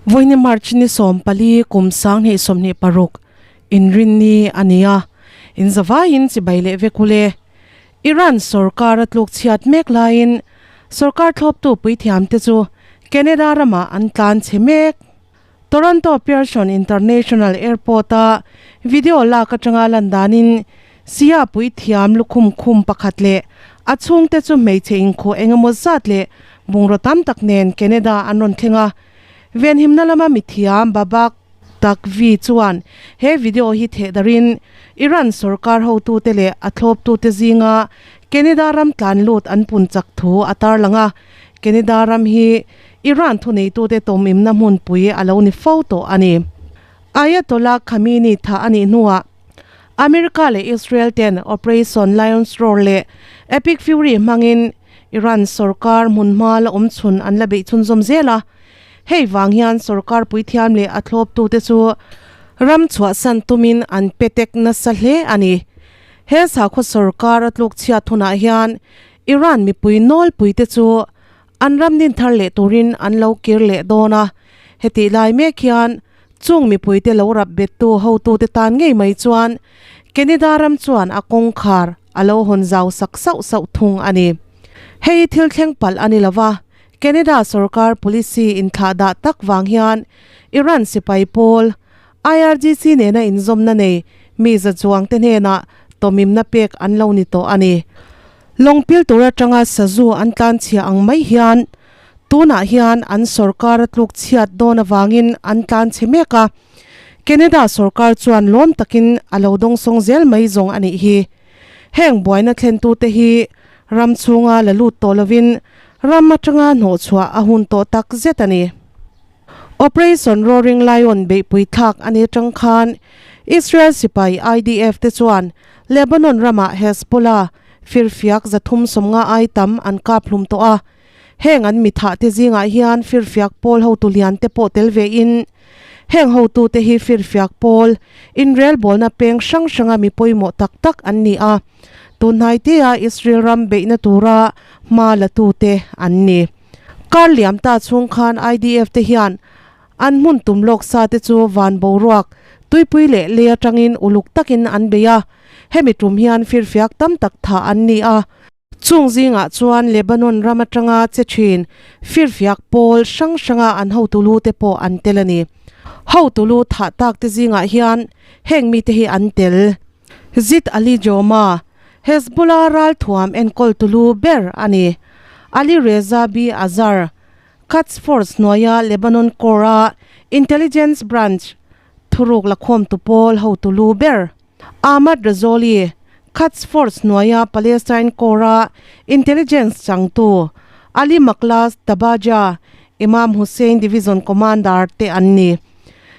Vawiini March ni 14 kum 2026 inrinni a ni a, inzavaiin chibai leh vek ule. Iran sorkar a tluk chhiat mek laiin sorkar thlawptu puithiamte chu Canada ramah an tlan chhe mek. Toronto Pearson International Airport-a video lak atanga lan danin Sia puithiam lukhum khum pakhat leh a chhungte chu hmeichhe inkhuh engemaw zat leh bungraw tam tak nen Canada an rawn thleng a. Venhimna lama mithiam Babak Taqvi chuan he video hi thehdarin Iran sorkar hotute leh a thlawptute zinga Canada ram tlan lut an pun chak thu a tarlang a. Canada ram hi Iran thuneitute tawmimna hmunpui a lo ni fo tawh a ni. Ayatollah Khamenei thah a nih hnuah America leh Israel ten Operation Lion's Roar leh Epic Fury hmangin Iran sorkar hmunhma la awm chhun an la beih chhunzawm zel a. Hei vang hian sorkar puithiam leh a thlawptute chu ram chhuahsan tumin an petek nasa hle a ni. He sakhaw sorkar a tluk chhiat hunah hian Iran mipui nawlpuite chu an ram nin thar leh turin an lo kir leh dawn a, hetih lai mek hian chung mipuite lo rap bettu hotute tan ngei mai chuan Canada ram chuan a kawngkhar a lo hawn zau sak sauh sauh thung a ni. Hei thil thleng palh a ni lo va, Canada sorkar policy inthlah dah tak vang hian Iran sipai pawl IRGC nena inzawmna nei mi za chuangte hnenah tawmimna pek an lo ni tawh a ni. Lawngpil tur atanga sazu an tlan chhia ang mai hian tunah hian an sorkar a tluk chhiat dawn avangin an tlan chhe mek a, Canada sorkar chuan lawm takin a lo dawngsawng zel mai zawng a nih hi. Heng buaina thlentute hi ram chhunga la lut tawh lovin ram atanga hnawhchhuah a hun tawh tak zet a ni. Operation Roaring Lion beihpui thlak a ni atang khan Israel sipai IDF te chuan Lebanon ramah Hezbollah firfiak 350 ai tam an kap hlum tawh a. Heng an mithah te zingah hian firfiak pawl hotu lian te pawh tel ve in heng hotu te hi firfiak pawl inrelbawlna peng hrang hranga mi pawimawh tak tak an ni a. Tunhnai tea Israel ram beihna tura hma la tute an ni. Kar liam ta chhung khan IDF te hian an hmun tum lawk sa te chu van boruak, tuipui leh lei atangin uluk takin an bei a, hemi tum hian firfiak tam tak thah an ni a. Chung zingah chuan Lebanon ram atanga che thin firfiak pawl hrang hranga an hotu lu te pawh an tel a ni. Hotu lu thah tak te zingah hian heng mite hi an tel. Zit Ali Joma, Hezbollah ralthuam enkawl tulu ber a ni. Ali Reza B. Azar, Quds Force hnuaia Lebanon Corps-a Intelligence Branch thuruk lakhawmtu pawl hotu lu ber. Ahmad Razoli, Quds Force hnuaia Palestine Corps-a Intelligence changtu Ali Maklas Tabaja, Imam Hussein Division Commander te an ni.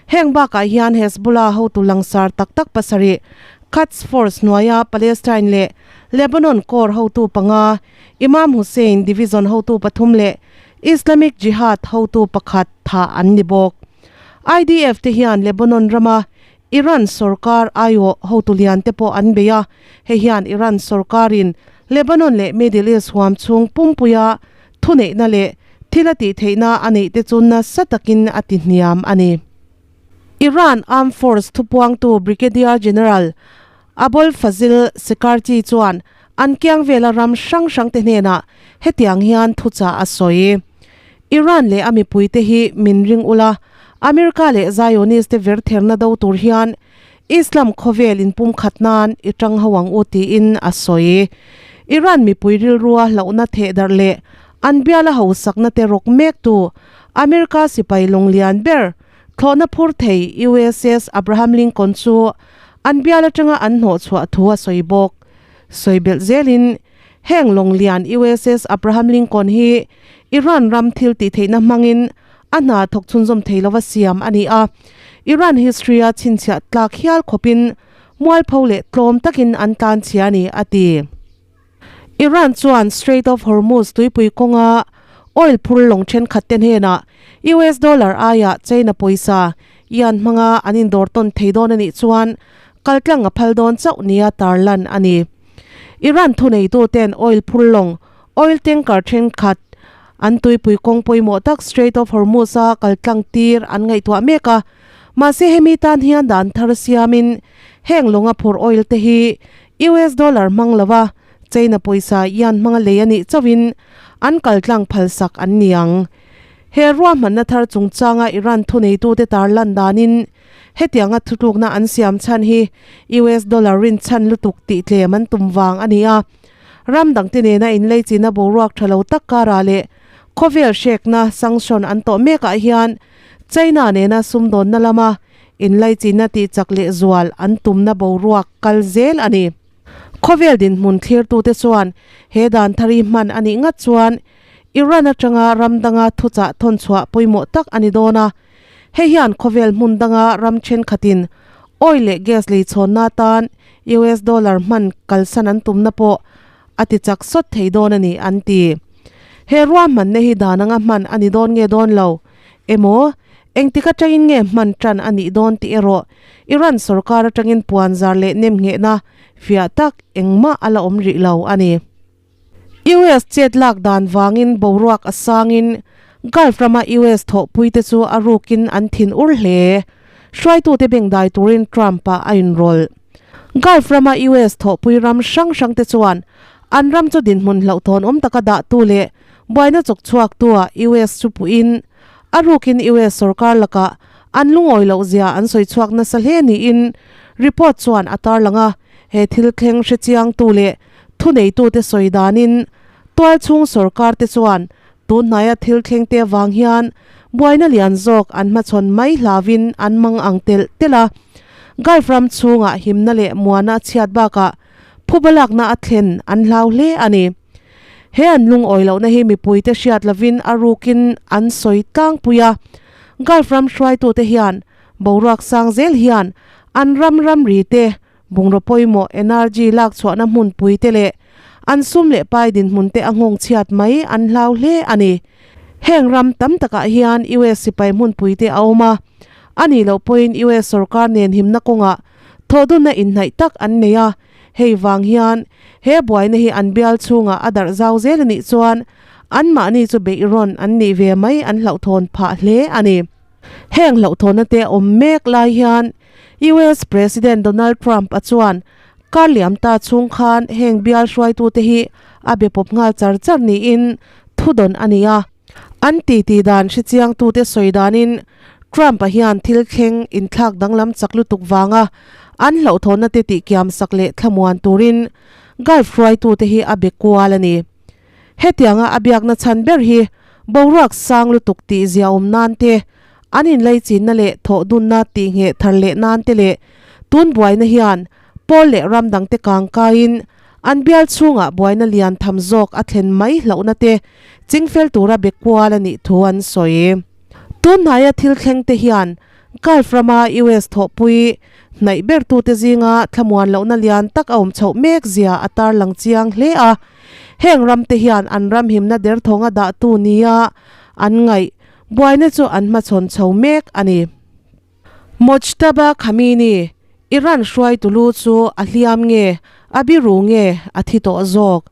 Heng bakah hian Hezbollah hotu langsar tak tak pasarih, Quds Force hnuaia Palestine leh Lebanon Corps hotu panga, Imam Hussein Division hotu pathum leh Islamic Jihad hotu pakhat thah an ni bawk. IDF te hian Lebanon rama Iran sorkar aiawh hotu lian te pawh an bei a, hei hian Iran sorkarin Lebanon leh Middle East huam chhung pumpuia thuneihna leh thil a tih theihna a neih te chu nasa takin a ti hniam a ni. Iran Armed Force thupuangtu Brigadier General Abolfazl Shekarchi chuan an kiang vela ram hrang hrang te hnenah hetiang hian thuchah a sawi. Iran leh a mipuite hi min ring ula, America leh Zionist te vertherna do tur hian Islam khawvel inpumkhat nan i tang ho ang u tiin a sawi. Iran mipui rilrua hlauhna thehdarh leh an biala hausakna te rawk mektu America sipai lawng lian ber thlawhna phur thei USS Abraham Lincoln chu an bial atanga an hnawhchhuah thu a sawi bawk. Sawi belh zelin heng lawng lian USS Abraham Lincoln hi Iran ram thil tih theihna hmangin a hna thawk chhunzawm thei lova siam a ni a. Iran history-a chhinchhiah tlak hial khawpin mualpho leh tlawm takin an tlan chhia a ni, a ti. Iran chuan Strait of Hormuz tuipui kawnga oil phur lawng thenkhat te hnenah US dollar aiah China pawisa yuan hmanga an indawr tawn thei dawn a nih chuan kaltlang a phal dawn chauh nia tarlan a ni. Iran thuneituten oil phur lawng, oil tanker thenkhat, An tuipui kawng pawimawh tak Strait of Hormuz-a kal tlang tir an ngaihtuah mek a, mahse hemi tan hian dan thar siamin heng lawnga phur oil te hi US dollar hmang lova China pawisa yuan hmanga lei a nih chauhin an kal tlang phalsak an ni ang. He ruahmanna thar chungchanga Iran thuneitute tarlan danin hetianga thutlukna an siam chhan hi US dollar rinchhan lutuk tih tlem an tum vang a ni a. Ram dangte nena inleichina boruak tha lo tak karah leh khawvel hrekna sanction an tawh mekah hian China nena sumdawnna lama inleichina tihchak leh zual an tumna boruak kal zel a ni. Khawvel dinhmun thlirtute chuan he dan thar hi hman a nih ngat chuan Iran atanga ram danga thuchah thawnchhuah pawimawh tak a ni dawn a. Hei hian khawvel hmun danga ram thenkhatin oil leh gas lei chhawnna atan US dollar hman kalsan an tumna pawh a ti chak sawt thei dawn a ni an ti. He ruahmanna hi dan anga hman a ni dawn nge dawn lo emaw engtik atangin nge hman tan a nih dawn tih erawh Iran sorkar atangin puanzar leh nemnghehna fiah tak engmah a la awm rih lo a ni. US chet lak dan vangin boruak a sangin Gulf rama US thawhpuite chu a rukin an thin ur hle. Hruaitute bengdai turin Trump-a a inrawlh. Gulf rama US thawhpui ram hrang hrangte chuan an ram chu dinhmun hlauhthawn awm taka dahtu leh buaina chawk chhuaktua US chu puhin a rukin US sorkar lakah an lungawi loh zia an sawi chhuak nasa hle niin report chuan a tarlang a. He thil thleng hrechiangtu leh Thuneitute sawi danin tualchhung sorkarte chuan tunhnaia thil thlengte avang hian buaina lian zawk an hmachhawn mai hlauhin an mang ang telh telh a. Gulf ram chhungah himna leh muana a chhiat bakah phuba lakna a thlen an hlau hle a ni. He an lungawi lohna hi mipuite hriat lovin a rukin an sawi tlangpui a. Gulf ram hruaitute hian boruak sang zel hian an ram ramri te Bungraw pawimawh energy lak chhuahna hmunpui te leh an sum leh pai dinhmun te a nghawng chhiat mai an hlau hle a ni. Heng ram tam takah hian US sipai hmunpui te a awm a, a nih loh pawhin US sorkar nen himna kawngah thawhdunna inhnaih tak an nei a, hei vang hian he buaina hi an bial chhungah a darh zau zel a nih chuan anmahni chu beih rawn an nih ve mai an hlauhthawn phah hle a ni. Heng hlauhthawnna te awm mek lai hian US President Donald Trump a chuan kar liam ta chhung khan heng bial hruaitute hi a be pawp nghal char char niin thudawn a ni a. An titi dan hrechiangtute sawi danin Trump-a hian thil thleng inthlak danglam chak lutuk vanga an hlauhthawnna te tihkiam sak leh thlamuan turin Gulf hruaitute hi a be kual a ni. Hetianga a biakna chhan ber hi boruak sang lutuk tih ziaawm nan te, an inleichinna leh thawhdunna tihngheh thar leh nan te leh tun buaina hian pawl leh ram dangte kangkaiin an bial chhungah buaina lian tham zawk a thlen mai hlauhna te chingfel tura be kual a nih thu an sawi. Tun hnaia thil thleng te hian Gulf rama US thawhpui hnaih bertute zinga thlamuan lohna lian tak a awm chhoh mek zia a tarlang chiang hle a. Heng ramte hian an ram himna derthawnga dahtu nia an ngaih buaina chu an hmachhawn chho mek a ni. Mojtaba Khamenei, Iran hruaitu lu chu a hliam nge, a biru nge, a thi tawh zawk.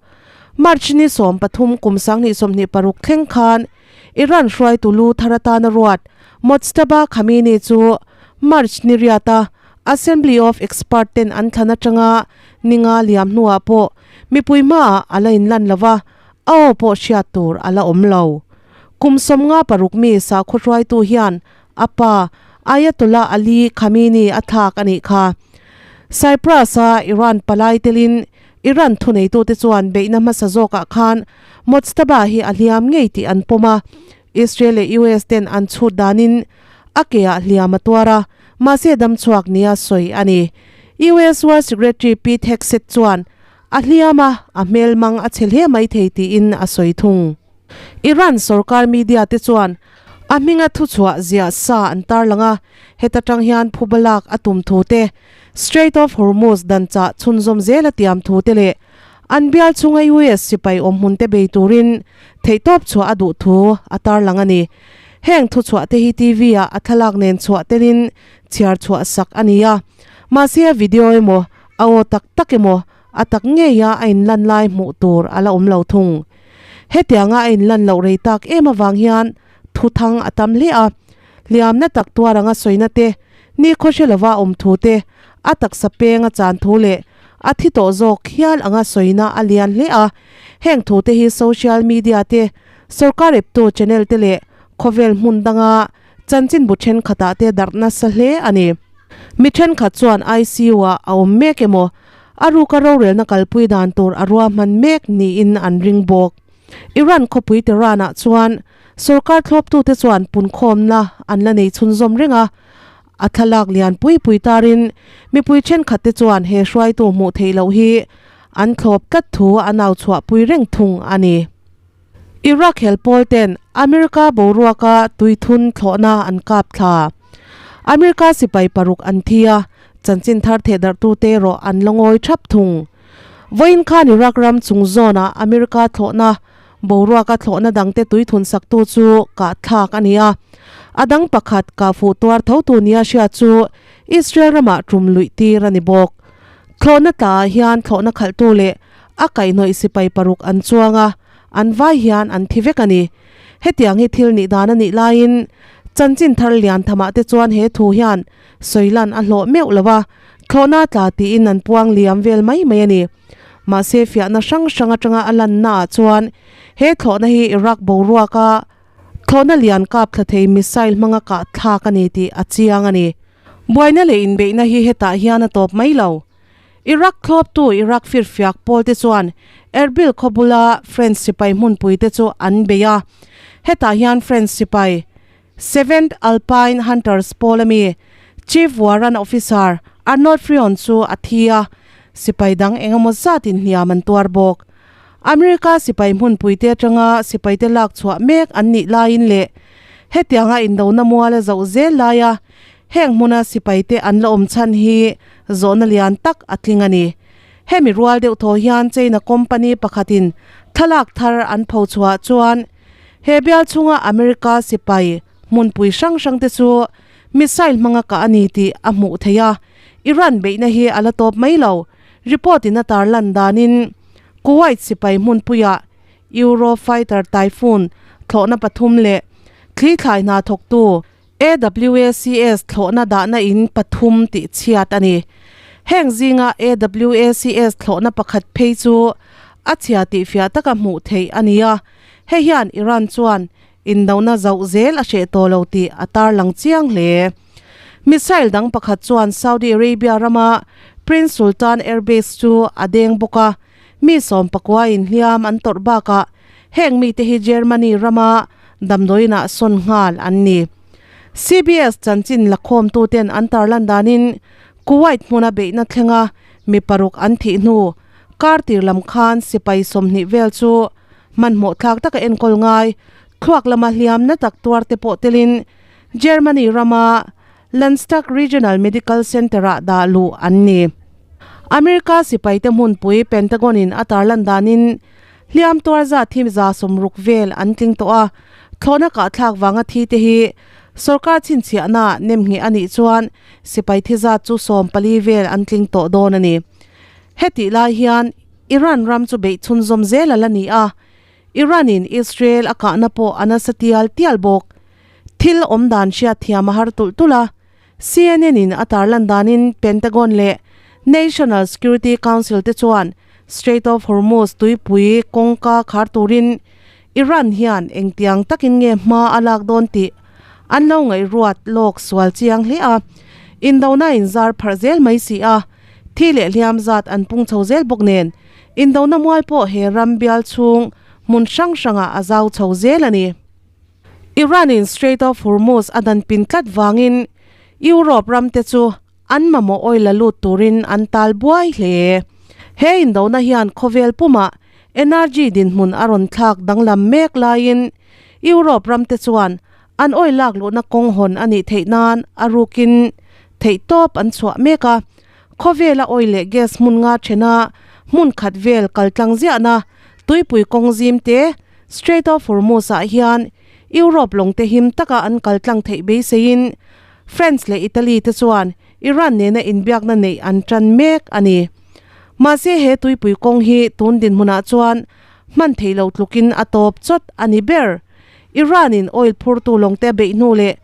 March ni 13 kum 2026 thleng khan Iran hruaitu lu thar atana ruat Mojtaba Khamenei chu March ni riata Assembly of Expert ten an thlan atanga ninga liam hnuah pawh Mipui hmaah a la inlan lo va, a aw pawh hriat tur a la awm lo. Kum 56 mi sakhaw hruaitu hian a pa Ayatollah Ali Khamenei a thlak a nih kha. Cyprus-a Iran palai telin Iran thuneitute chuan beihna hmasa zawkah khan Mojtaba hi a hliam ngei tih an pawm a, Israel leh US ten an chhut danin a keah hliam a tuar a, mahse damchhuak nia sawi a ni. US War Secretary Pete Hegseth chuan a hliam a, a hmel mang a chhe hle mai thei tiin a sawi thung. Iran sorkar media te chuan a hminga thuchhuah ziah sa an tarlang a, heta tang hian phuba lak a tum thu te, Strait of Hormuz dan chah chhunzawm zel a tiam thu te leh an bial chhunga US sipai awm hmun te bei turin theihtawp chhuah a duh thu a tarlang a ni. Heng thuchhuah te hi TV ah a thlalak nen chhuah telin chhiar chhuah sak a ni a, mahse a video emaw a aw tak tak emaw a tak ngeia a inlan lai hmuh tur a la awm lo thung. Hetianga a inlan loh rei tak em avang hian thuthang a tam hle a, hliamna tak tuar anga sawina te, nikhaw hre lova awm thu te, a taksa peng a chan thu leh a thi tawh zawk hial anga sawina a lian hle a. Heng thu te hi social media te, sorkar eptu channel te leh khawvel hmun danga chanchinbu thenkhatah te darh nasa hle a ni. Mi thenkhat chuan ICU ah a awm mek emaw, a ruka rorelna kalpui dan tur a ruahman mek niin an ring bawk. Iran khawpui Tehran-ah chuan sorkar thlawptute chuan punkhawmna an la nei chhunzawm reng a, a thlalak lian pui pui tarin mipui thenkhatte chuan he hruaitu hmuh theih loh hi an thlawp tlat thu an au chhuahpui reng thung a ni. Iraq hel pawl ten America boruaka tuithun thlawhna an kap thla. America sipai paruk an thi a, chanchin thar thehdarhtute erawh an la ngawi thap thung. Vawiin khan Iraq ram chung zawnah America thlawhna boruaka thlawhna dangte tuithun saktu chu kah thlak a ni a. A dang pakhat kah fuh tuar thotu nia hria chu Israel ramah tum luih tir a ni bawk. Thlawhna tlaah hian thlawhna khalhtu leh a kaihhnawih sipai paruk an chuang a, an vai hian an thi vek a ni. Hetiang hi thil nih dan a nih laiin chanchin thar lian thamah te chuan he thu hian sawilan a hlawh meuh lo a, thlawhna tla tiin an puang liam vel mai mai a ni. Mahse fiahna hrang hrang atanga a lannaah chuan he thlawhna hi Iraq boruaka thlawhna lian kap thla thei missile hmanga kah thlak a ni tih a chiang a ni. Buaina leh inbeihna hi hetah hian a tawp mai lo. Iraq thlawptu Iraq firfiak pawlte chuan Erbil khaw bula French sipai hmunpuite chu an bei a. Hetah hian French sipai Seventh Alpine Hunters pawl ami Chief Warrant Officer Arnaud Frion chu a thi a, sipai dang engemaw zatin hniam an tuar bawk. America sipai hmunpuite atanga sipaite lak chhuah mek an nih laiin leh hetianga indona mual a zoh zel laia Heng hmuna sipaite an la awm chhan hi zawhna lian tak a tling a ni. Hemi rual deuh thaw hian China company pakhatin thlalak thar an pho chhuah chuan he bial chhunga America sipai hmunpui hrang hrangte chu missile hmanga kah a ni tih a hmuh theih a, Iran beihna hi a la tawp mai lo. Report in a tarlan danin Kuwait sipai hmunpuiah Eurofighter Typhoon thlawhna pathum leh thli thlai hna thawktu AWACS thlawhna dahna in pathum tih chhiat a ni. Heng zinga AWACS thlawhna pakhat phei chu a chhia tih fiah taka hmuh theih a ni a, hei hian Iran chuan indona zauh zel a hreh tawh lo tih a tarlang chiang hle. Missile dang pakhat chuan Saudi Arabia rama Prince Sultan Air Base chu a deng bawk a, mi sawmpakua inhliam an tawrh bakah Heng mite hi Germany rama damdawiinah sawn nghal an ni. CBS chanchin lakhawmtuten an tarlan danin Kuwait hmuna beihna thlenga mi paruk an thih hnu kar tir lam khan sipai 20 vel chu hmanhmawh thlak taka enkawl ngai thluak lama hliamna tak tuar te pawh telin Germany rama Landstag Regional Medical Center-ah dah luh an ni. America sipaite hmunpui Pentagon-in a tarlan danin hliam tuar zat hi 60 vel an tling tawh a, thlawhna kahthlak vanga thi te hi sorkar chhinchhiahna nemngheh a nih chuan sipai thi zat chu 14 vel an tling tawh dawn a ni. Hetih lai hian Iran ram chu beih chhunzawm zel a la ni a, Iran-in Israel a kahna pawh a nasa tial tial bawk. Thil awm dan hriat thiam a har tulh tulh a, CNN in a tarlan danin Pentagon leh National Security Council te chuan Strait of Hormuz tuipui kawngka khar turin Iran hian engtiang takin nge hma a lak dawn tih an lo ngaihruat lawk sual chiang hle a, indona inzar pharh zel mai si a, thi leh hliam zat an pung chho zel bawk nen indona mual pawh he ram bial chhung hmun hrang hrangah a zau chho zel a ni. Iran-in Strait of Hormuz a dan pin tlat vangin Europe ramte chu an mamawh oil la lut turin an tal buai hle. He indona hian khawvel pumah energy dinhmun a rawn thlak danglam mek laiin Europe ramte chuan an oil lak luhna kawng hawn a nih theih nan a rukin theihtawp an chhuah mek a. Khawvela oil leh gas hmun nga thena hmun khat vel kaltlang ziahna tuipui kawng zim te Strait of Hormuz ah hian Europe lawng te him taka an kaltlang theih beiseiin France leh Italy te chuan Iran nena inbiakna neih an tan mek a ni. Mahse he tuipui kawng hi tun dinhmunah chuan. hman theih loh tlukin a tawp chawt a ni ber. Iran in oil phurtu lawngte a beih hnu leh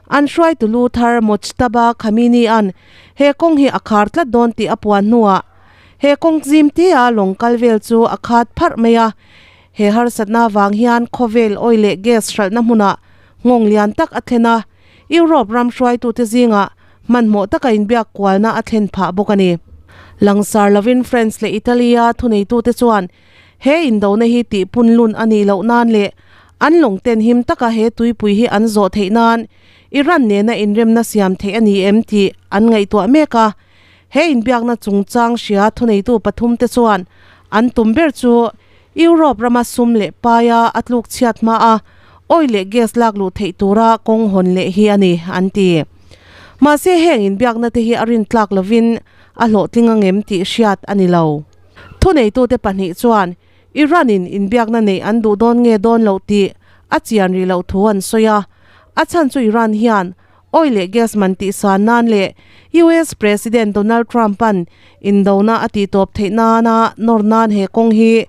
an hruaitu lu thar Mojtaba Khamenei-a'n he kawng hi a khar tlat dawn tih a puan hnuah he kawng zim tia lawng kal vel chu a khat pharh mai a. He harsatna vang hian khawvel oil leh gas hralhna hmunah nghawng lian tak a thlen a, Europe ram hruaitute zingah hmanhmawh taka inbiak kualna a thlen phah bawk a ni. Langsar lovin France leh Italy-a thuneitute chuan he indona hi tihpun lun a nih loh nan leh an lawngten him taka he tuipui hi an zawh theih nan Iran nena inremna siam theih a ni em tih an ngaihtuah mek a. He inbiakna chungchang hria thuneitu pathumte chuan an tum ber chu Europe rama sum leh paia a tluk chhiat hma a oil leh gas lak luh theih tura kawng hawn leh hi a ni, an ti. Mahse heng inbiakna te hi a rintlak lovin a hlawhtling angem tih hriat a ni lo. Thuneitute pahnih chuan Iran in inbiakna neih an duh dawn nge dawn loh tih a chian rih loh thu an sawi a. A chhan chu Iran hian Oil leh gas man tihsan nan leh US President Donald Trump-a'n indona a tihtawp theih nana nawr nan he kawng hi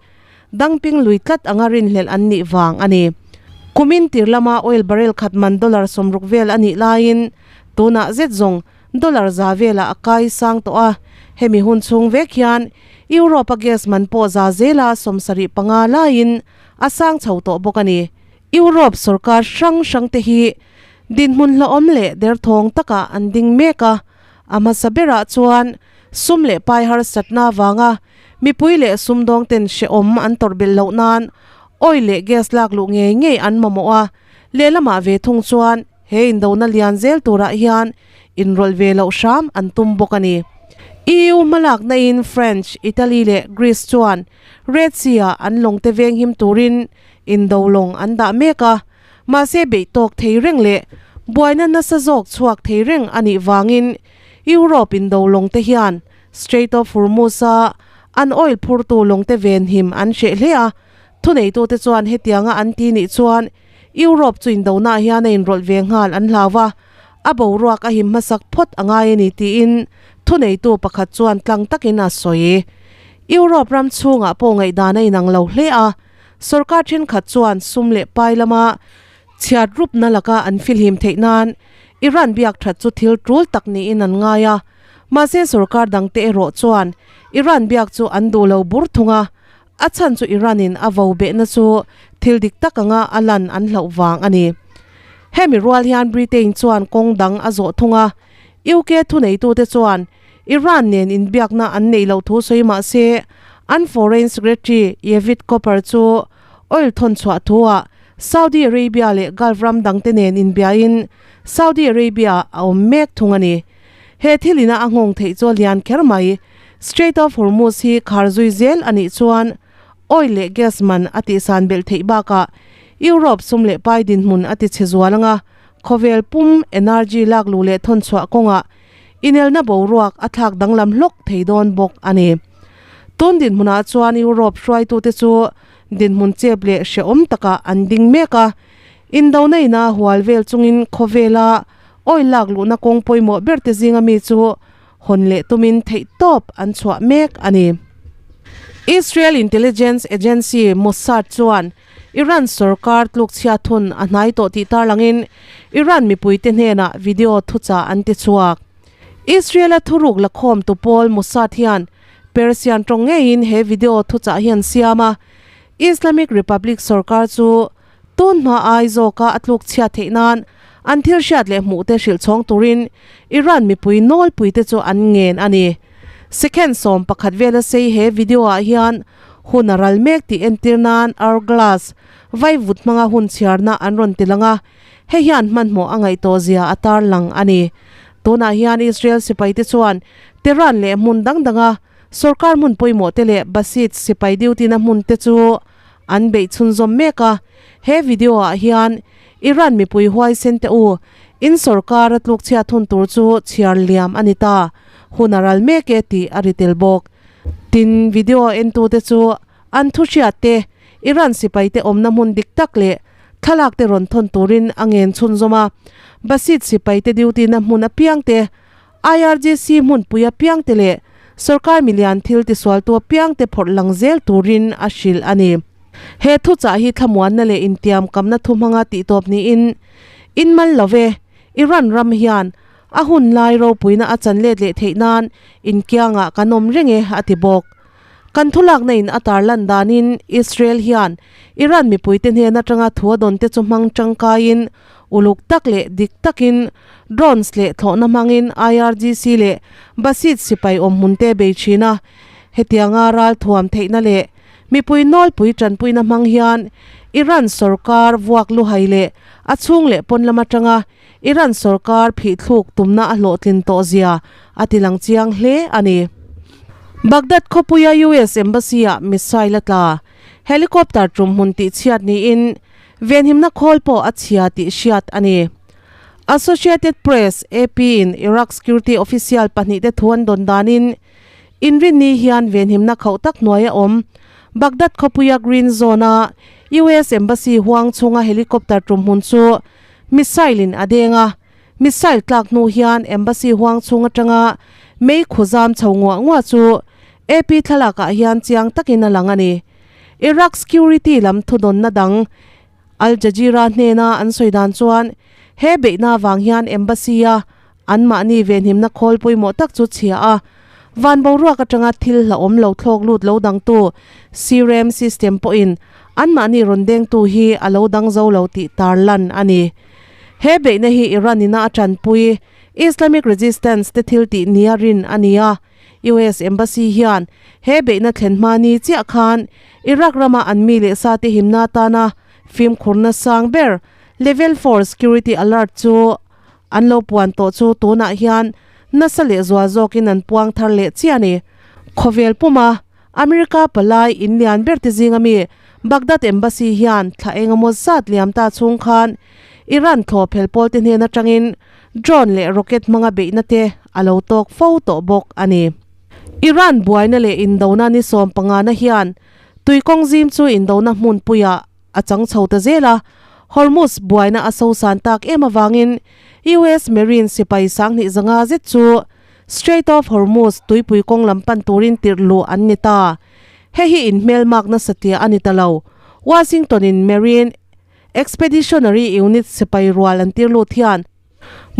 dangping lui tlat anga rinhlelh an nih vang a ni. Kumin tir lama oil barrel khat man dollar 60 vel a nih laiin tunah zet zawng dollar za velah a kai sang tawh a, hemi hun chhung vek hian Europe-a gas man pawh za zela 75 laiin a sang chho tawh bawk a ni. Europe sorkar hrang hrangte hi dinhmun hlauhawm leh derthawng takah an ding mek a, a hmasa berah chuan sum leh pai harsatna avanga mipui leh sumdawngten hrehawm an tawrh belh loh nan oil leh gas lak luh ngei ngei an mamawh a, lehlamah ve thung chuan he indona lian zel turah hian inrawlh ve loh hram an tum bawk a ni. EU hmalakna in French, Italy leh Greece chuan Red Sea-ah an lawngte venghim turin Indo lawng an dah mek a, mahse beih tawk thei reng leh buaina nasa zawk chhuak thei reng a nih vangin Europe indo lawng te hian Strait of Hormuz-a an oil phurtu lawng te venhim an hreh hle a, thuneitute chuan hetianga an ti nih chuan Europe chu indonah hian a inrawlh ve nghal an hlau a, a boruak a him hmasak phawt a ngai a ni tiin thuneitu pakhat chuan tlang takin a sawi. Europe ram chhungah pawh ngaihdan a inang lo hle a. Sorkar thenkhat chuan sum leh pai lama chhiat rupna laka an filhim theih nan Iran biak that chu thil tul tak niin an ngai a, mahse sorkar dangte erawh chuan Iran biak chu an duh lo bur thung a, a chhan chu Iran in a vo behna chu thil dik tak anga a lan an hlauh vang a ni. Hemi rual hian Britain chuan kawng dang a zawh thung a, UK thuneitute chuan Iran nen inbiakna an neih loh thu sawi mah se, an Foreign Secretary Yevit Cooper chu oil thawn chhuah thuah Saudi Arabia leh Gulf ram dangte nen inbiain Saudi Arabia a awm mek thung a ni. He thil ina a nghawng theih chu a lian kher mai. Strait of Hormuz hi khar zui zel a nih chuan oil leh gas man a tihsan belh theih bakah Europe sum leh pai dinhmun a tichhe zual anga khawvel pum energy lak luh leh thawn chhuah kawngah Inelna boruak a thlak danglam hlawk thei dawn bawk a ni. Tun dinhmunah chuan Europe hruaitute chu dinhmun chep leh hrehawm takah an ding mek a. Indona ina hual vel chungin khawvela oil lak luhna kawng pawimawh berte zinga mi chu hawn leh tumin theihtawp an chhuah mek a ni. Israel Intelligence Agency Mossad chuan Iran sorkar tlukchhia thun a hnai tawh tih tarlangin Iran mipuite hnenah video thuchah an ti chhuak. Israel-a thuruk lakhawm tu pawl Mossad hian Persian tawng ngeiin he video thuchah hi an siam a, Islamic Republic sorkar chu tun hma ai zawka a tlukchhia theih nan an thil hriat leh hmuhte hrilh chhawng turin Iran mipui nawlpuite chu an ngen a ni. Second 11 vela sei he video-ah hian Hun a ral mek tih entir nan hourglass, vaivut hmanga hun chhiarna an rawn ti lang a, hei hian hmanhmawh a ngaih zia a tar lang a ni. Tunah hian Israel sipaite chuan Tehran leh hmun dang danga sorkar hmun pawimawh te leh Basij sipai duty na hmun te chu an beih chhunzawm mek a. He video ah hian Iran mipui huaisen te u in sorkar a tlukchhiat hun tur chu chhiar liam a ni ta, hun a ral mek e tih a ri tel bawk. Tin, video entute chu an thu hriat te, Iran sipaite awmna hmun dik tak leh thlalak te rawn thawn turin a ngen chhunzawm a. Basij sipaite duty na hmun apiang te, IRGC hmunpui apiang te leh sorkar milian thil tisualtu apiang te phawrh lang zel turin a hrilh a ni. He thuchah hi thlamuanna leh intiamkamna thu hmanga tihtawp niin inmal lo ve. Iran ram hian a hun lai ropuina a chan let leh theih nan inkiangah kan awm reng e, a ti bawk. Kan thulakna in a tarlan danin Israel hian Iran mipuite hnen atanga thu a dawn te chu hmang tangkaiin uluk tak leh dik takin drones leh thlawhna hmangin IRGC leh Basij sipai awm hmun te bei thin a. Hetianga ral thuam theihna leh mipui nawlpui tanpuina hmang hian Iran sorkar vuak luhai leh a chhung leh pawn lam atanga Iran sorkar phihthluk tumna a hlawhtlin tawh zia a ti lang chiang hle a ni. Baghdad khawpuia US Embassy-ah missile a tla. Helicopter tum hmun tihchhiat niin venhimna khawl pawh a chhia tih hriat a ni. Associated Press, AP, in Iraq security official pahnihte thu an dawn danin Inrinni hian venhimna khauh tak hnuaia awm Baghdad khawpuia Green Zone-a US Embassy huang chhunga helicopter tum hmun chu Missile in a deng a, missile tlak hnu hian embassy huang chhung atanga mei khu zam chho nguah nguah chu AP thlalak ah hian chiang takin a lang a ni. Iraq security lam thudawnna dang Al Jazeera hnena an sawi dan chuan he beihna vang hian embassy a anmahni venhimna khawl pawimawh tak chu chhia a, van boruak atanga thil hlauhawm lo thlawk lut lo dangtu CRAM system pawhin anmahni rawn dengtu hi a lo dang zo lo tih tarlan a ni. He beihna hi Iran ina a tanpui Islamic Resistance te thil tih nia rin a ni a, US Embassy hian he beihna thlen hma ni chiah khan Iraq rama an mi leh sa te himna atana fimkhurna sang ber Level 4 Security Alert chu An lo puan tawh chu tunah hian nasa leh zual zawkin an puang thar leh chiah a ni. Khawvel puma America palai in lian ber te zinga mi Baghdad Embassy hian thla eng emaw zat liam ta chhung khan Iran thlawh phel pawl te hnen atangin drone leh rocket hmanga beihna te a lo tawk fo tawh bawk a ni. Iran buaina leh indona ni 15 na hian tuikawng zim chu indona hmunpuiah a chang chho ta zel a, Hormuz buaina a sosan tak em avangin US Marine sipai 2500 zet chu Strait of Hormuz tuipui kawng lam pan turin tirh luh an ni ta. Hei hi inhmelmak nasa tia a ni ta lo. Washington-in Marine Expeditionary Unit sipai rual an tir lut hian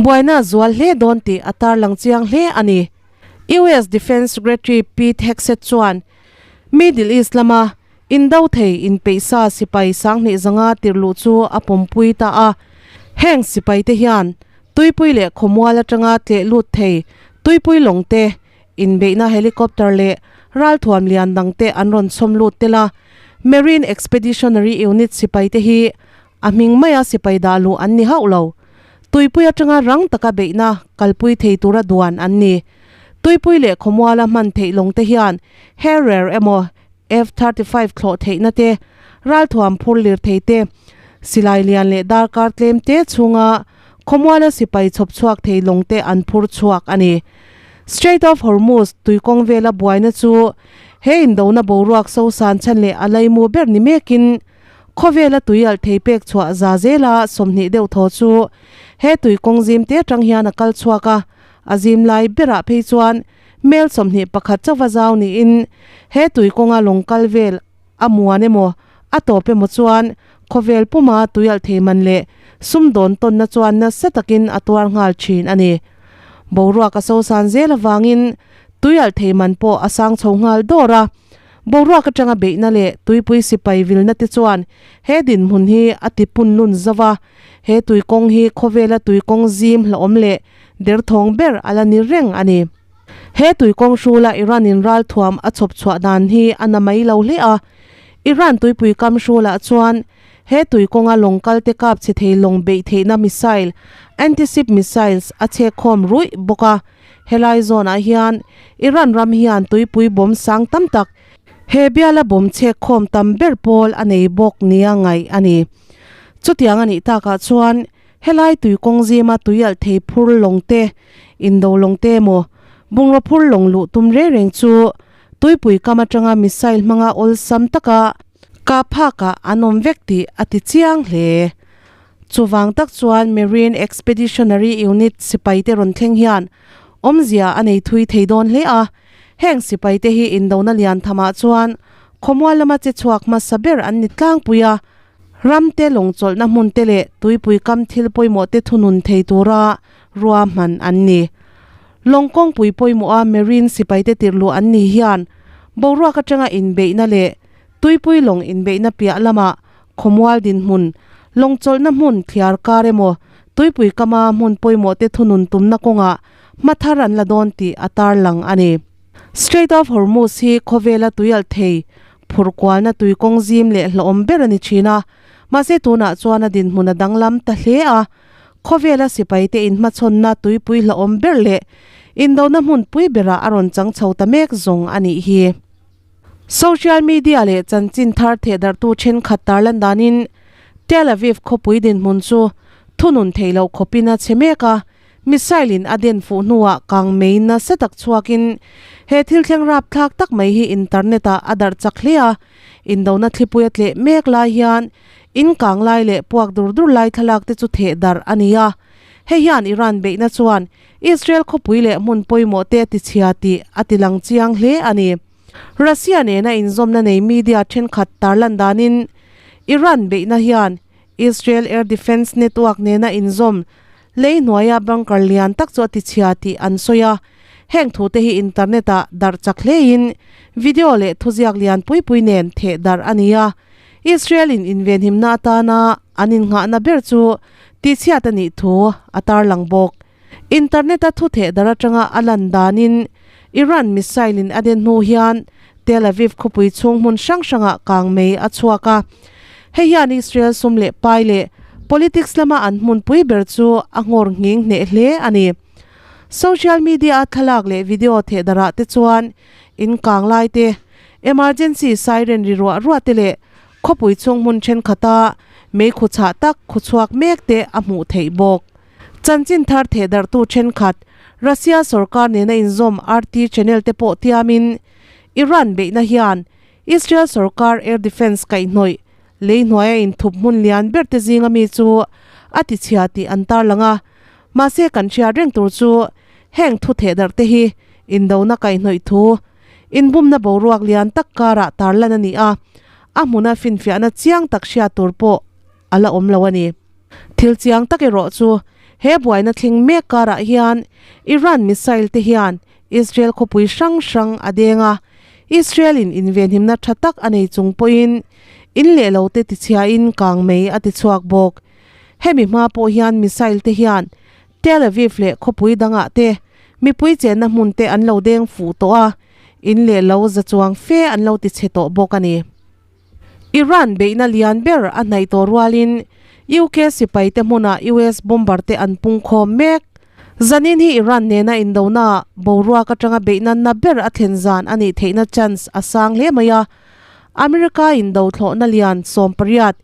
buaina a zual hle dawn tih a tarlang chiang hle a ni. US Defence Secretary Pete Hegseth chuan Middle East lama Indo thei inpeihsa sipai 2500 tirhluh chu a pawmpui ta a. Heng sipaite hian tuipui leh khawmual atanga tleh lut thei tuipui lawng te, inbeihna helicopter leh ralthuam lian dang te an rawn chhawm lut tel a. Marine Expeditionary Unit sipaite hi a hming maia sipai dah luh an ni hauh lo. Tuipui atanga rang taka beihna kalpui thei tura duan an ni. Tuipui leh khawmuala hman theih lawng te hian Harrier emaw F-35 thlawh theihna te, ralthuam phur lir thei te, silai lian leh darkar tlem te chhunga khawmuala sipai chhawp chhuak thei lawng te an phur chhuak a ni. Strait of Hormuz tuikawng vela buaina chu he indona boruak sosan chhan leh a laimu ber ni mekin khawvela tui alh thei pek chhuah za zela 20 deuh thaw chu he tuikawng zim te atang hian a kal chhuak a, a zim lai berah phei chuan Mel 21 chauha zau niin he tui kawnga lawng kal vel a muan emaw a tawp emaw chuan khawvel puma tui alh thei man leh sumdawn tawnna chuan nasa takin a tuar nghal thin a ni. Boruak a sosan zel avangin tui alh thei man pawh a sang chho nghal dawr a. Boruak atanga beihna leh tuipui sipai vilna te chuan he dinhmun hi a ti punlun zo va, he tui kawng hi khawvela tui kawng zim hlauhawm leh derthawng ber a la ni reng a ni. He tuikawng hrula Iran in ralthuam a chhawp chhuah dan hi a na mai lo hle a. Iran tuipui kam hrulah chuan he tuikawnga lawng kal te kap chhe thei lawng beih theihna missile, anti-ship missiles, a chhek khawm ruih bawk a. Helai zawnah hian Iran ram hian tuipui bawm sang tam tak he biala bawm chhek khawm tam ber pawl a nei bawk nia ngaih a ni. Chutiang a nih takah chuan Helai tui kawng zima tui alh thei phur lawng te, indo lawng te emaw, bungraw phur lawng luh tum reng reng chu tuipui kam atanga missile hmanga awlsam taka kah phakah an awm vek tih a ti chiang hle. Chuvang tak chuan Marine Expeditionary Unit sipai te rawn thleng hian awmzia a nei thui thei dawn hle a, heng sipai te hi indona lian thamah chuan. Khawmual lama che chhuak hmasa ber an ni tlangpui a, ramte lawngchawlhna hmun te leh tuipui kam thil pawimawh te thunun thei tura ruahman an ni. Lawng kawngpui pawimawha Marine sipaite tirhluh an ni hian boruak atanga inbeihna leh tuipui lawng inbeihna piah lamah khawmual dinhmun, lawngchawlhna hmun thliar kar emaw tuipui kama hmun pawimawh te thunun tumna kawngah hmathar an la dawn tih a tarlang a ni. Strait of Hormuz hi khawvela tuialh thei phurh kualna tui kawng zim leh hlauhawm ber a ni thin a, mahse tunah chuan a dinhmun a danglam ta hle a. Khawvela sipaite inhmachhawnna tuipui hlauhawm ber leh indona hmunpui berah a rawn chang chho ta mek zawng a nih hi. Social media leh chanchin thar thehdarhtu thenkhat tarlan danin Tel Aviv khawpui dinhmun chu thunun theih loh khawpin a chhe mek a, Missile in a den fuh hnuah kang mei nasa tak chhuakin he thil thleng rapthlak tak mai hi internet ah a darh chak hle a, indona thlipui a tleh mek lai hian in kang lai leh puak dur dur lai thlalak te chu theh darh a ni a. Hei hian Iran beihna chuan Israel khawpui leh hmun pawimawh te a tichhia tih a tilang chiang hle a ni. Russia nena inzawmna nei media thenkhat tarlan danin Iran beihna hian Israel Air Defence Network nena inzawm lei hnuaia bunker lian tak chu a tichhia tih an sawi a. Heng thute hi internet ah darh chak hlein video leh thuziak lian pui pui nen theh darh a ni a. Israel in invenhimna atana an innghahna ber chu tichhiat a nih thu a tarlang bawk. Internet a thu theh darh atanga a lan danin Iran missile in a den hnu hian Tel Aviv khawpui chhung hmun hrang hrangah kang mei a chhuak a. Hei hian Israel sum leh pai leh politics lama an hmunpui ber chu a nghawr nghing hneh hle a ni. Social media a thlalak leh video theh darah te chuan in kang lai te, emergency siren ri ruah ruah te leh khawpui chhung hmun thenkhat a mei khu chhah tak khu chhuak mek te a hmuh theih bawk. Chanchin thar thehdarhtu thenkhat Russia sorkar nena inzawm RT channel te pawh tiamin Iran beihna hian Israel sorkar air defence kaihhnawih lei hnuaia inthup hmun lian ber te zinga mi chu a tichhia tih an tarlang a. Mahse kan hriat reng tur chu heng thu thehdarh te hi indona kaihhnawih thu inbumna boruak lian tak karah tarlan a ni a, a hmuna finfiahna chiang tak hriat tur pawh a la awm lo a ni. Thil chiang tak erawh chu he buaina thleng mek karah hian Iran missile te hian Israel khawpui hrang hrang a deng a, Israel in invenhimna tha tak a nei chung pawhin in leh lo te tichhiain kang mei a ti chhuak bawk. Hemi hma pawh hian missile te hian Tel Aviv leh khawpui dangah te mipui chenna hmun te an lo deng fuh tawh a, in leh lo za chuang fe an lo tichhe tawh bawk a ni. Iran beihna lian ber a hnaih tawh rualin UK sipaite hmunah US bomber te an pungkhawm mek. Zanin hi Iran nena indona boruak atanga beihna na ber a thlen zan a nih theihna chance a sang hle mai a. America indo thlawhna lian 18,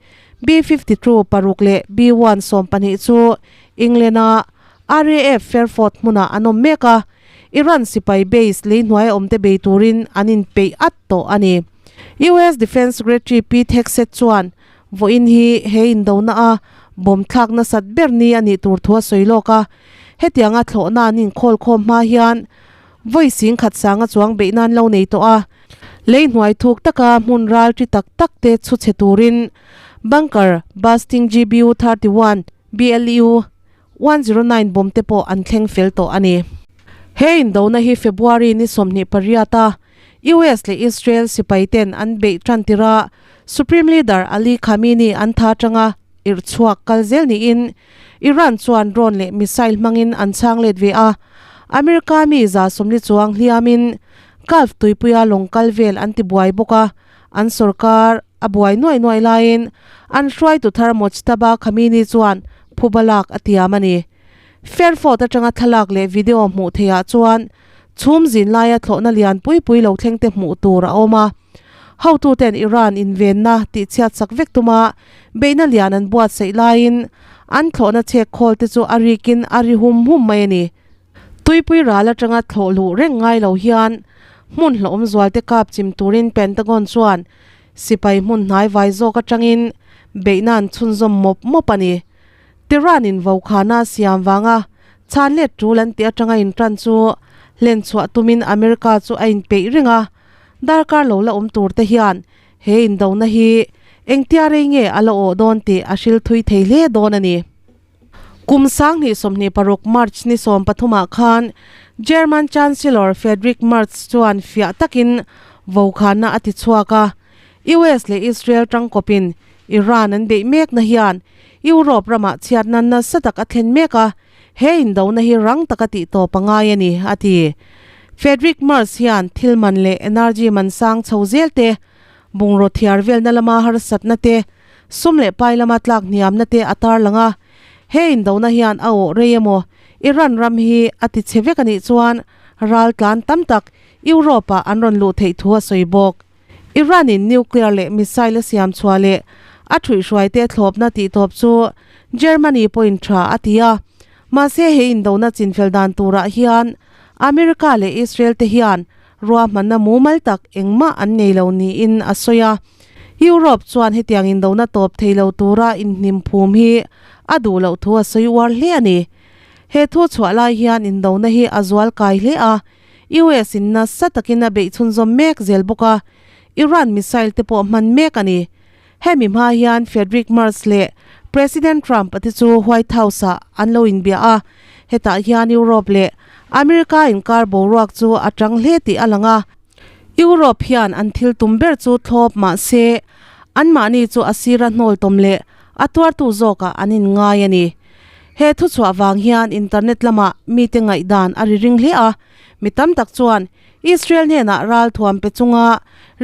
B-52 paruk leh B-1 12 chu England-a RAF Fairford hmunah an awm mek a, Iran sipai base lei hnuaia awmte bei turin an inpeih at tawh a ni. US Defence Secretary Pete Hegseth chuan vawiin hi he indona a bawm thlak nasat ber ni a nih tur thu a sawi lawk a, hetianga thlawhna an inkhawl khawm hma hian vawi sing khat sanga chuang beih nan lo nei tawh a, lei hnuai thuk taka hmun ral ṭi tak tak te chhu chhe turin bunker busting GBU 31, BLU 109 bomb te pawh an thleng fel tawh a ni. He indona hi February ni 28 a US leh Israel sipai ten an beih tan tir a, Supreme Leader Ali Khamenei an tha atanga irh chhuak kal zel niin Iran chuan drone leh missile hmangin an chhang let ve a, America mi 140 chuang hliamin Gulf tuipuia lawng kal vel an ti buai bawk a, an sorkar a buai nuai nuai laiin an hruaitu thar Mojtaba Khamenei chuan phuba lak a tiam a ni. Fairford atanga thlalak leh video hmuh theihah chuan Chhum zin laia thlawhna lian pui pui lo thleng te hmuh tur a awm a. Hotuten Iran invenna tihchhiat sak vek tuma beihna lian an buatsaih laiin an thlawhna chhek khawl te chu a rikin a ri hum hum mai a ni. Tuipui ral atanga thlawh luh reng ngai lo hian hmun hlauhawm zual te kap chim turin Pentagon chuan sipai hmun hnai vai zawk atangin beihna an chhunzawm mawp mawp a ni. Tehran in vokhana a siam vanga chhan let tul an tih atanga intan chu hlen chhuah tumin America chu a inpeih reng a. Darkar lo la awm tur te hian he indona hi engtia rei nge a la awh dawn tih a hril thui thei hle dawn a ni. Kum 2026 March ni 13 ah khan German Chancellor Friedrich Merz chuan fiah takin vokhanna a ti chhuak a, US leh Israel tangkawpin Iran an beih mekna hian Europe ramah chhiatna nasa tak a thlen mek a, he indona hi rang taka tih tawp a ngai a ni, a ti. Friedrich Merz hian thil man leh energy man sang chho zel te, bungraw thiar velna lama harsatna te, Sum leh pai lama tlak hniamna te a tarlang a, he indona hian a awh rei emaw Iran ram hi a ti chhe vek a nih chuan ral tlan tam tak Europe ah an rawn luh theih thu a sawi bawk. Iran in nuclear leh missile a siam chhuah leh a thuihhruai te thlawpna tih tawp chu Germany pawhin tha a ti a, mahse he indona chinfel dan turah hian America leh Israel te hian ruahmanna mumal tak engmah an nei lo niin a sawi a. Europe chuan hetiang indona tawp thei lo tura inhnim phum hi a duh loh thu a sawi uar hle a ni. He thu chhuah lai hian indona hi a zual kai hle a, US in nasa takin a beih chhunzawm mek zel bawk a, Iran missile te pawh hman mek a ni. Hemi hma hian Friedrich Merz leh President Trump a te chu White House ah an lo inbia a, hetah hian Europe leh America inkar boruak chu a tang hle tih a lang a. Europe hian an thil tum ber chu thlawp mah se, anmahni chu a sira hnawl tawm leh a tuartu zawkah an inngai a ni. He thuchhuah vang hian internet lamah mite ngaihdan a ri ring hle a, mi tam tak chuan Israel hnenah ral thuam pe chunga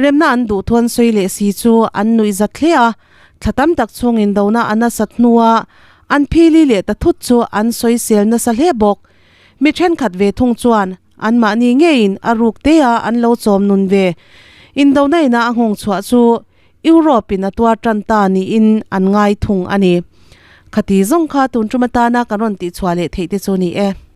remna an duh thuan sawi leh si chu an nuih zat hle a, thla tam tak chhung indona a nasat hnua an phili leh ta thut chu an sawisel nasa hle bawk. Mi thenkhat ve thung chuan Anmahni ngeiin a ruk tea an lo chawm nun ve. Indonaina a nghawng chhuah chu Europe in a tuar tan ta niin an ngai thung a ni. Khati zawng kha tun tum atana kan rawn tihchhuah leh theih te chu ni e.